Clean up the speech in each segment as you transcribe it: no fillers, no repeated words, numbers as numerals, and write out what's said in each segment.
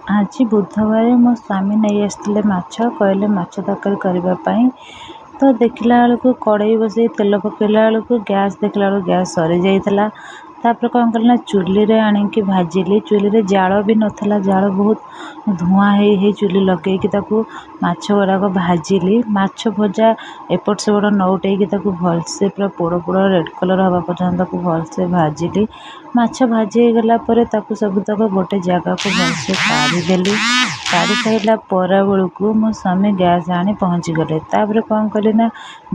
ଆଜି ବୁଧବାର ମୋ ସ୍ୱାମୀ ନେଇ ଆସିଥିଲେ ମାଛ, କହିଲେ ମାଛ ତରକାରୀ କରିବା ପାଇଁ। ତ ଦେଖିଲା ବେଳକୁ କଡ଼େଇ ବସେଇ ତେଲ ପକାଇଲା ବେଳକୁ ଗ୍ୟାସ୍, ଦେଖିଲା ବେଳକୁ ଗ୍ୟାସ୍ ସରିଯାଇଥିଲା। ତାପରେ କ'ଣ କଲି ନା ଚୁଲିରେ ଆଣିକି ଭାଜିଲି। ଚୁଲିରେ ଜାଳ ବି ନଥିଲା, ଜାଳ ବହୁତ ଧୂଆଁ ହେଇ ହେଇ ଚୁଲି ଲଗେଇକି ତାକୁ ମାଛ ଗୁଡ଼ାକ ଭାଜିଲି। ମାଛ ଭଜା ଏପଟ ସେପଟ ନଉଟେଇକି ତାକୁ ଭଲସେ ପୁରା ପୋଡ଼ ପୋଡ଼ ରେଡ଼୍ କଲର୍ ହେବା ପର୍ଯ୍ୟନ୍ତ ତାକୁ ଭଲସେ ଭାଜିଲି। ମାଛ ଭାଜି ହେଇଗଲା ପରେ ତାକୁ ସବୁତକ ଗୋଟେ ଜାଗାକୁ ଭଲସେ କାଢ଼ିଦେଲି। କାଢ଼ି ସାରିଲା ପରେ ବେଳକୁ ମୋ ସ୍ୱାମୀ ଗ୍ୟାସ୍ ଆଣି ପହଞ୍ଚିଗଲେ। ତାପରେ କ'ଣ କଲି ନା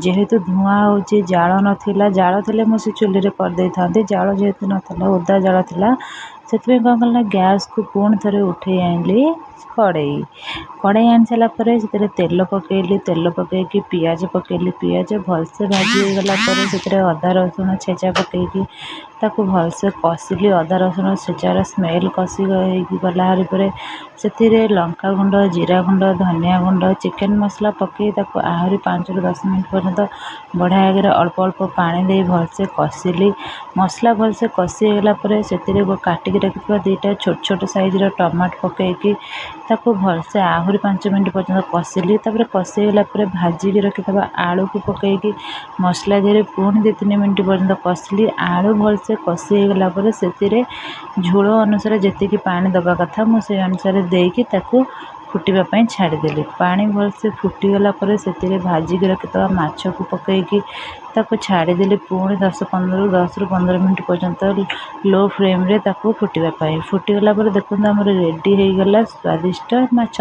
ଯେହେତୁ ଧୂଆଁ ହେଉଛି, ଜାଳ ନଥିଲା, ଜାଳ ଥିଲେ ମୁଁ ସେ ଚୁଲିରେ କରିଦେଇଥାନ୍ତି, ଜାଳ ଯେହେତୁ ନଥିଲା, ଓଦା ଜାଳ ଥିଲା, ସେଥିପାଇଁ କ'ଣ କଲି ନା ଗ୍ୟାସ୍କୁ ପୁଣି ଥରେ ଉଠେଇ ଆଣିଲି କଡ଼େଇ। କଡ଼େଇ ଆଣି ସାରିଲା ପରେ ସେଥିରେ ତେଲ ପକାଇଲି। ତେଲ ପକାଇକି ପିଆଜ ପକାଇଲି। ପିଆଜ ଭଲସେ ଭାଜି ହେଇଗଲା ପରେ ସେଥିରେ ଅଦା ରସୁଣ ଛେଚା ପକାଇକି ତାକୁ ଭଲସେ କଷିଲି। ଅଦା ରସୁଣ ଛେଚାର ସ୍ମେଲ୍ କଷି ହେଇକି ଗଲା ପରେ ସେଥିରେ ଲଙ୍କା ଗୁଣ୍ଡ, ଜିରା ଗୁଣ୍ଡ, ଧନିଆ ଗୁଣ୍ଡ, ଚିକେନ୍ ମସଲା ପକାଇ ତାକୁ ଆହୁରି 5ରୁ 10 ମିନିଟ୍ ପର୍ଯ୍ୟନ୍ତ ବଢ଼ିଆ ଆଗରେ ଅଳ୍ପ ଅଳ୍ପ ପାଣି ଦେଇ ଭଲସେ କଷିଲି। ମସଲା ଭଲସେ କଷି ହେଇଗଲା ପରେ ସେଥିରେ କାଟିକି ରଖିଥିବା 2ଟା ଛୋଟ ଛୋଟ ସାଇଜ୍ର ଟମାଟୋ ପକାଇକି ତାକୁ ଭଲସେ ଆହୁରି 5 ମିନିଟ୍ ପର୍ଯ୍ୟନ୍ତ କଷିଲି। ତାପରେ କଷି ହେଇଗଲା ପରେ ଭାଜିକି ରଖିଥିବା ଆଳୁକୁ ପକାଇକି ମସଲା ଦେହରେ ପୁଣି 2-3 ମିନିଟ୍ ପର୍ଯ୍ୟନ୍ତ କଷିଲି। ଆଳୁ ଭଲସେ କଷି ହେଇଗଲା ପରେ ସେଥିରେ ଝୋଳ ଅନୁସାରେ ଯେତିକି ପାଣି ଦେବା କଥା ମୁଁ ସେଇ ଅନୁସାରେ ଦେଇକି ତାକୁ ଫୁଟିବା ପାଇଁ ଛାଡ଼ିଦେଲି। ପାଣି ଭଲସେ ଫୁଟିଗଲା ପରେ ସେଥିରେ ଭାଜିକି ରଖିଥିବା ମାଛକୁ ପକାଇକି ତାକୁ ଛାଡ଼ିଦେଲି ପୁଣି 10ରୁ 15 ମିନିଟ୍ ପର୍ଯ୍ୟନ୍ତ ଲୋ ଫ୍ଲେମ୍ରେ ତାକୁ ଫୁଟିବା ପାଇଁ। ଫୁଟିଗଲା ପରେ ଦେଖନ୍ତୁ, ଆମର ରେଡ଼ି ହେଇଗଲା ସ୍ୱାଦିଷ୍ଟ ମାଛ।